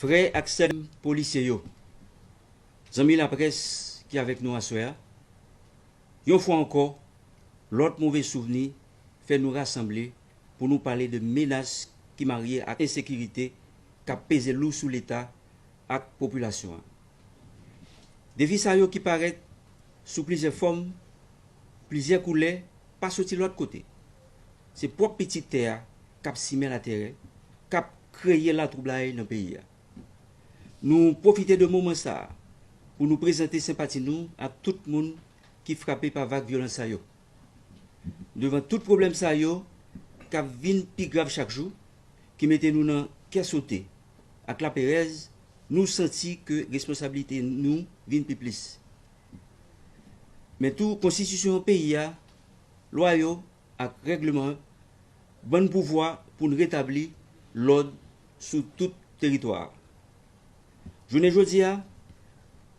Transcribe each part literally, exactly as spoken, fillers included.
Frè ak sè m polisye yo, zanmi laprès ki avèk nou aswè a, yon fwa ankò, lòt move souvni fè nou rasanble pou nou pale de menas ki marye ak ensekirite k ap peze lou sou Leta ak popilasyon an. Defi sa yo ki parèt sou plizyè fòm, plizyè koulè, pa soti lòt kote. Se pwòp pitit tè a k ap simen latèrè, k ap kreye latwoublay nan peyi a. Nou pwofite de moman sa a pou nou prezante senpati nou ak tout moun ki frape pa vag vyolans sa yo. Devan tout pwoblèm sa yo k ap vin pi grav chak jou, ki mete nou nan kè sote ak laperèz, nou santi ke responsablite nou vin pi plis. Men tou, konstitisyon peyi a, lwa yo ak règleman ban n pouvwa pou n retabli lòd sou tout teritwa a. Jounen jodi a,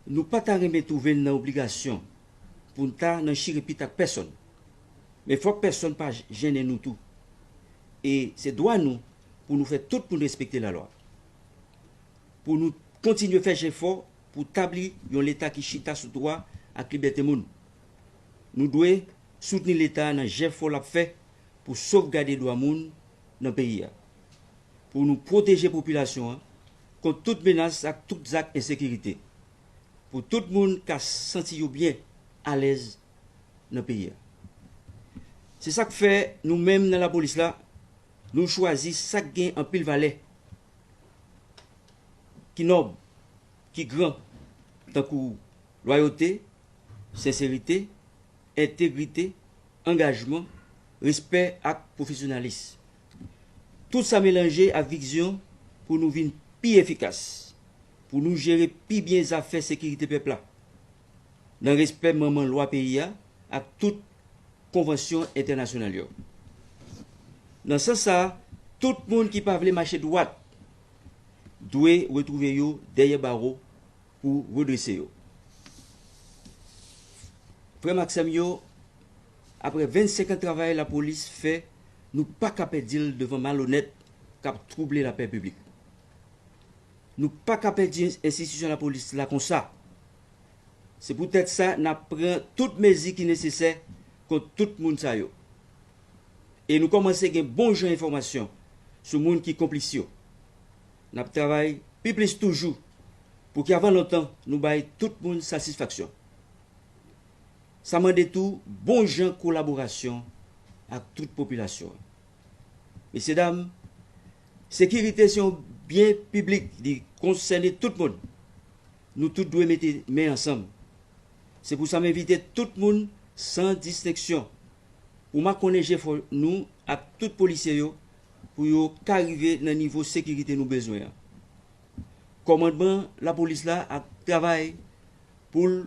nou pa ta renmen twouve n nan obligasyon pou n ta nan chire pit ak pèsonn. Men fòk pèsonn pa jennen nou tou. E se dwa nou pou nou fè tout pou n respekte lalwa. Pou nou kontinye fè jefò pou tabli yon Leta ki chita sou dwa ak libète moun. Nou dwe soutni Leta a nan jefò l ap fè pou sovgade dwa moun nan peyi a, pou nou pwoteje popilasyon an kont tout menas ak tout zak ensekirite, pou tout moun ka santi yo byen alèz nan peyi a. Se sa k fè nou menm nan lapolis la, nou chwazi sa k gen anpil valè, ki nòb, ki gran, tankou lwayote, senserite, entegrite, angajman, respè ak pwofesyonalis. Tout sa melanje ak vizyon pou nou vin pi efikas, pou nou jere pi byen zafè sekirite pèp la, nan respè manman lwa peyi a ak tout konvansyon entènasyonal yo. Nan sans sa a, tout moun ki pa vle mache dwat dwe retwouve yo dèyè bawo pou redrese yo. Frè m ak sè m yo, apre vennsenk an travay lapolis fè, nou pa ka pèdi l devan malonèt k ap twouble lapè piblik. Nou pa ka pèdi enstitisyon lapolis la konsa. Se poutèt sa n ap pran tout mezi ki nesesè kont tout moun sa yo. E nou kòmanse gen bon jan enfòmasyon sou moun ki konplis yo. N ap travay pi plis toujou pou ki avan lontan nou bay tout moun satisfaksyon. Sa mande tou bon jan kolaborasyon ak tout popilasyon an. Mesyedam, sekirite se yon byen piblik, li konsène tout moun. Nou tout dwe mete men ansanm. Se pou sa m envite tout moun san distenksyon pou makonnen jefò nou ak tout polisye yo pou yo ka rive nan nivo sekirite nou bezwen an. Kòmandman lapolis la ap travay pou l